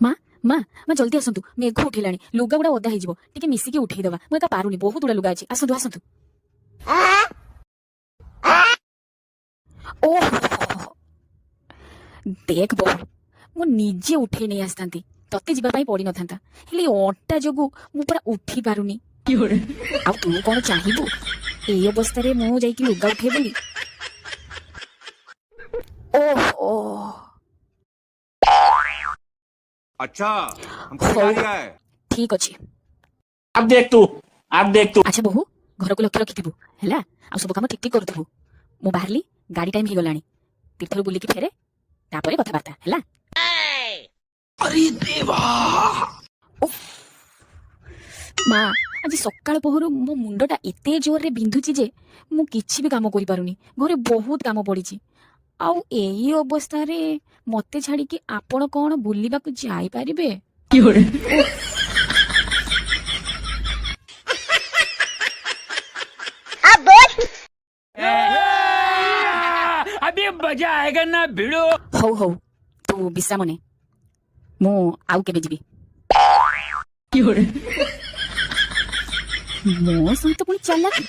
ମା, ମା, ମା, ଜଲ୍ଦି ଆସନ୍ତୁ। ମେଘ ଉଠେଇଲାଣି, ଲୁଗା ଗୁଡା ଓଦା ହେଇଯିବ। ଟିକେ ମିଶିକି ଉଠେଇଦବା। ମୁଁ ଏକା ପାରୁନି, ବହୁତ ଗୁଡା ଲୁଗା ଅଛି। ଆସନ୍ତୁ, ଆସନ୍ତୁ। ଓ ଦେଖ ବୋହୁ, ମୁଁ ନିଜେ ଉଠେଇ ନେଇ ଆସିଥାନ୍ତି, ତତେ ଯିବା ପାଇଁ ପଡିନଥାନ୍ତା। ହେଲେ ଏ ଅଣ୍ଟା ଯୋଗୁ ମୁଁ ପୁରା ଉଠି ପାରୁନି। ଆଉ ତୁ କଣ ଚାହିଁବୁ ଏଇ ଅବସ୍ଥାରେ ମୁଁ ଯାଇକି ଲୁଗା ଉଠେଇ ବୋଲି? ଓହୋ। अच्छा, हमको सिखा ହଉ। रिया है। ଠିକ ଅଛି। अब देख तू, अब देख तू। ଆଚ୍ଛା ବୋହୁ, ଘରକୁ ଲକ୍ଷ୍ୟ ରଖିଥିବୁ ହେଲା, ଆଉ ସବୁ କାମ ଠିକ ଠିକ କରୁଥିବୁ। ମୁଁ ବାହାରିଲି, ଗାଡି ଟାଇମ ହେଇଗଲାଣି। ତୀର୍ଥରୁ ବୁଲିକି ଫେରେ, ତାପରେ କଥାବାର୍ତ୍ତା ହେଲା। ଉଫ୍। ମା, ଆଜି ସକାଳ ପହରୁ ମୋ ମୁଣ୍ଡଟା ଏତେ ଜୋରରେ ବିନ୍ଧୁଛି ଯେ ମୁଁ କିଛି ବି କାମ କରିପାରୁନି। ଘରେ ବହୁତ କାମ ପଡିଛି, ଆଉ ଏଇ ଅବସ୍ଥାରେ ମତେ ଛାଡିକି ଆପଣ କଣ ବୁଲିବାକୁ ଯାଇପାରିବେ? अभी मजा आएगा ना भिड़ो। ହଉ ହଉ, ତୁ ବିଶ୍ରାମ ନେ, ମୁଁ ଆଉ କେବେ ଯିବି। ମୋ ସହିତ ପୁଣି ଚାଲାକି।